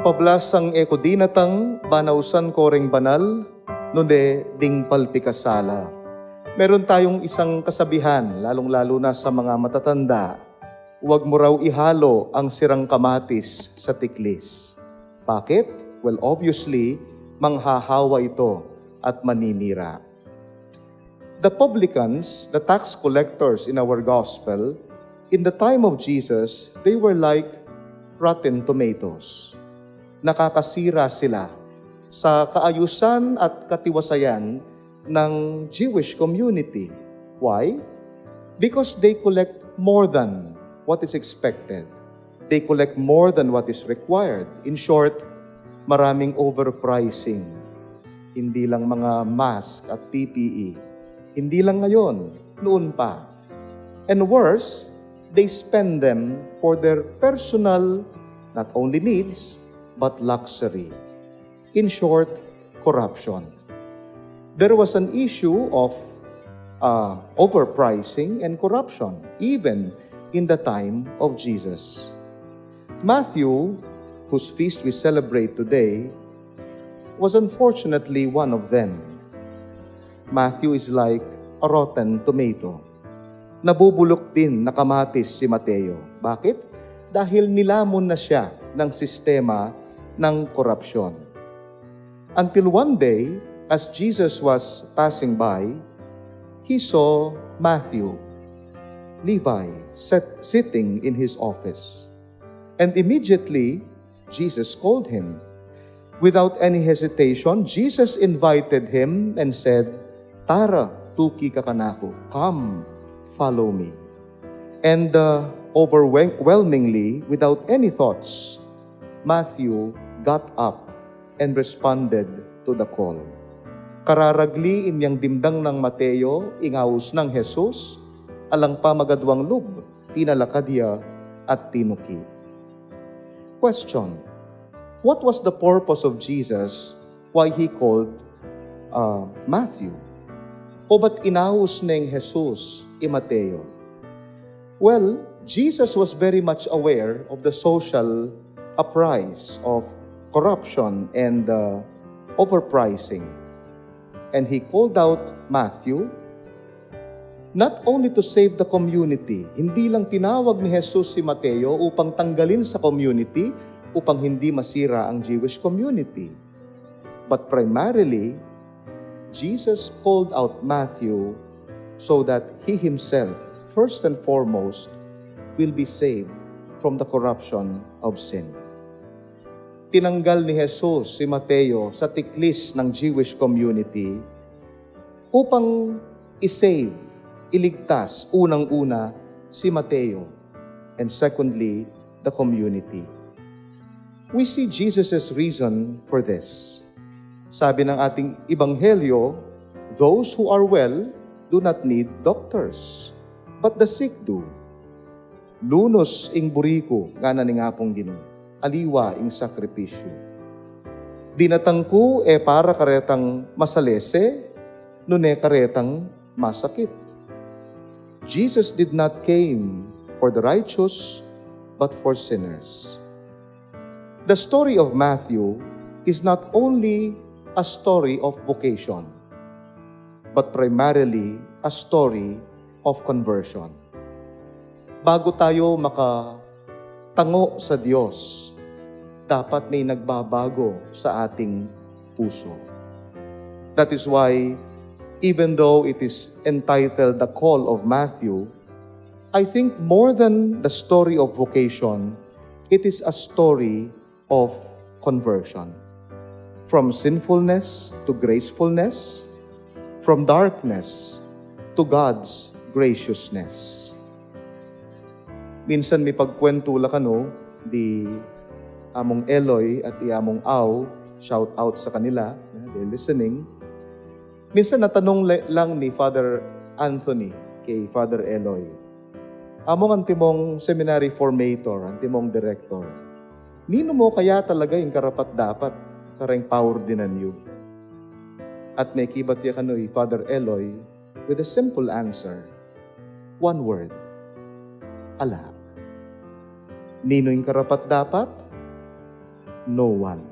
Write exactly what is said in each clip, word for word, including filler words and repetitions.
Pablasang e ku dinatang, banausan ko reng banal, nune ding palpikasala. Meron tayong isang kasabihan, lalong-lalo na sa mga matatanda, "Huwag mo raw ihalo ang sirang kamatis sa tiklis." Bakit? Well, obviously, manghahawa ito at maninira. The publicans, the tax collectors in our gospel, in the time of Jesus, they were like rotten tomatoes. Nakakasira sila sa kaayusan at katiwasayan ng Jewish community. Why? Because they collect more than what is expected. They collect more than what is required. In short, maraming overpricing. Hindi lang mga mask at P P E. Hindi lang ngayon, noon pa. And worse, they spend them for their personal, not only needs, but luxury. In short, corruption. There was an issue of uh, overpricing and corruption, even in the time of Jesus. Matthew, whose feast we celebrate today, was unfortunately one of them. Matthew is like a rotten tomato. Nabubulok din na kamatis si Mateo. Bakit? Dahil nilamon na siya ng sistema ng korupsyon. Until one day, as Jesus was passing by, he saw Matthew, Levi, set, sitting in his office. And immediately, Jesus called him. Without any hesitation, Jesus invited him and said, "Tara, tuki ka kanaku. Come, follow me." And uh, overwhelmingly, without any thoughts, Matthew got up and responded to the call. Kararagli inyang dimdang nang Mateo ing aus nang Jesus, alang pamagadwang lub, tinalakad ya at tinuki. Question: What was the purpose of Jesus, why he called uh, Matthew? O ba't inaus neng Jesus i Mateo? Well, Jesus was very much aware of the social uprise of corruption and uh, overpricing. And he called out Matthew not only to save the community, hindi lang tinawag ni Jesus si Mateo upang tanggalin sa community, upang hindi masira ang Jewish community. But primarily, Jesus called out Matthew so that he himself, first and foremost, will be saved from the corruption of sin. Tinanggal ni Jesus si Mateo sa tiklis ng Jewish community upang i-save, iligtas, unang-una si Mateo, and secondly, the community. We see Jesus' reason for this. Sabi ng ating ebanghelyo, "Those who are well do not need doctors, but the sick do." "Lunus ing buri ku," ngana ning Apung Ginu, "aliwa ing sakripisyu." Dinatang ku e para karetang masalese, nune karetang masakit. Jesus did not came for the righteous, but for sinners. The story of Matthew is not only a story of vocation, but primarily a story of conversion. Bago tayo makatango sa Diyos, dapat may nagbabago sa ating puso. That is why, even though it is entitled The Call of Matthew, I think more than the story of vocation, it is a story of conversion. From sinfulness to gracefulness, from darkness to God's graciousness. Minsan mipagkwentu la kanu di Among Eloy at i Among Au, shout out sa kanila, they're listening. Minsan natanong le-, lang ni Father Anthony kay Father Eloy, "Among, antimong seminary formator, antimong director, ninu mu kaya talaga ing karapat-dapat kareng paordinan yu?" At mekibat ya kanu i Father Eloy with a simple answer. One word. Ala. Ninu ing karapat-dapat? no one.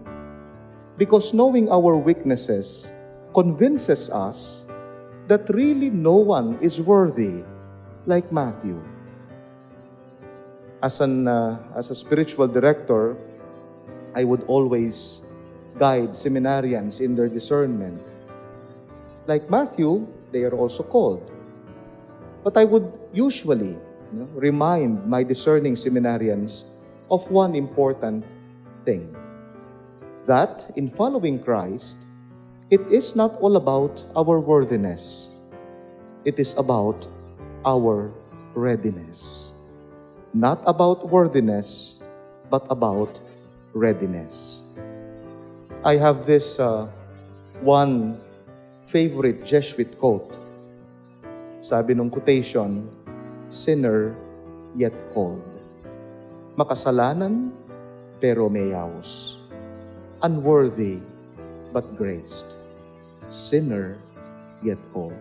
Because knowing our weaknesses convinces us that really no one is worthy like Matthew. As an, uh, as a spiritual director, I would always guide seminarians in their discernment. Like Matthew, they are also called. But I would usually, you know, remind my discerning seminarians of one important thing, that in following Christ, it is not all about our worthiness. It is about our readiness. Not about worthiness, but about readiness. I have this, uh, one favorite Jesuit quote. Sabi nung quotation, "Sinner yet called." Makasalanan, pero meyaus. Unworthy, but graced. Sinner yet called.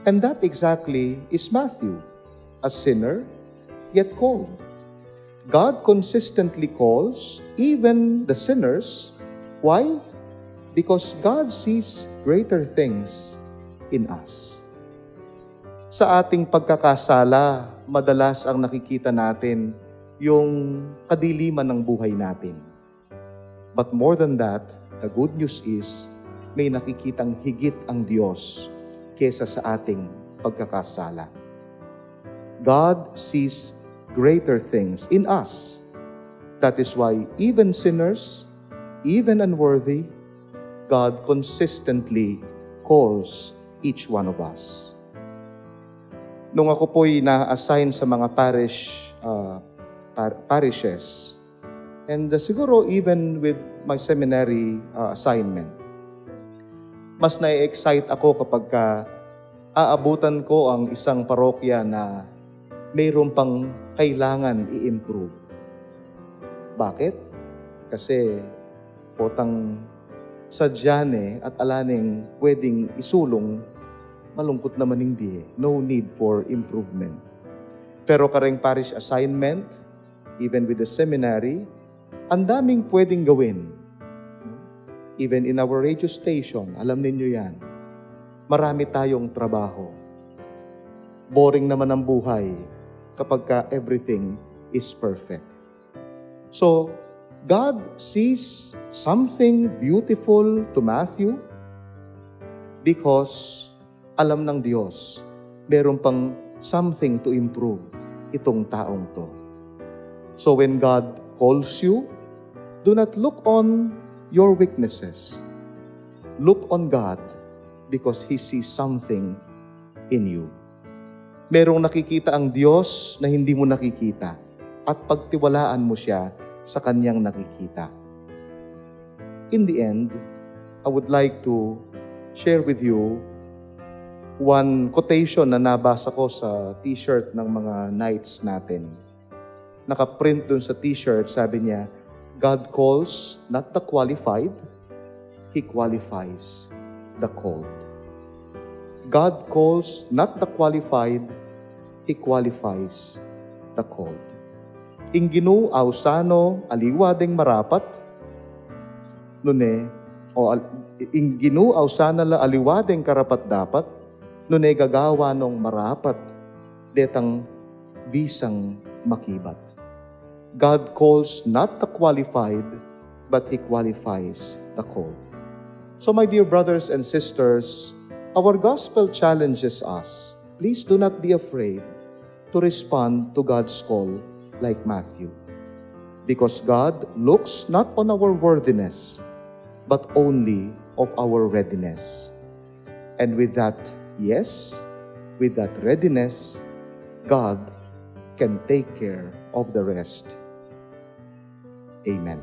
And that exactly is Matthew, a sinner yet called. God consistently calls even the sinners. Why? Because God sees greater things in us. Sa ating pagkakasala, madalas ang nakikita natin yung kadiliman ng buhay natin. But more than that, the good news is, may nakikitang higit ang Diyos kesa sa ating pagkakasala. God sees greater things in us. That is why even sinners, even unworthy, God consistently calls each one of us. Nung ako po'y na-assign sa mga parish, ah, par-, parishes, and, uh, siguro even with my seminary, uh, assignment, mas na-excite ako kapag ka aabutan ko ang isang parokya na mayroon pang kailangan i-improve. Bakit? Kasi potang sadya ne at ala neng pwedeng isulung, malungkot naman ing bie. No need for improvement. Pero kareng parish assignment, even with the seminary, ang daming pwedeng gawin. Even in our radio station, alam ninyo yan, marami tayong trabaho. Boring naman ang buhay kapag ka everything is perfect. So, God sees something beautiful to Matthew because alam ng Diyos, meron pang something to improve itong taong to. So when God calls you, do not look on your weaknesses. Look on God because He sees something in you. Merong nakikita ang Diyos na hindi mo nakikita at pagtiwalaan mo siya sa kanyang nakikita. In the end, I would like to share with you one quotation na nabasa ko sa t-shirt ng mga knights natin. Nakaprint dun sa t-shirt, sabi niya, "God calls not the qualified, He qualifies the called." God calls not the qualified, He qualifies the called. Ing Ginu ausan no aliwa deng marapat, nune, o al-, ing Ginu ausan no la aliwa deng karapat-dapat, nune gagawan nong marapat detang bisang makibat. God calls not the qualified, but He qualifies the called. So, my dear brothers and sisters, our gospel challenges us. Please do not be afraid to respond to God's call like Matthew. Because God looks not on our worthiness, but only of our readiness. And with that yes, with that readiness, God can take care of the rest. Amen.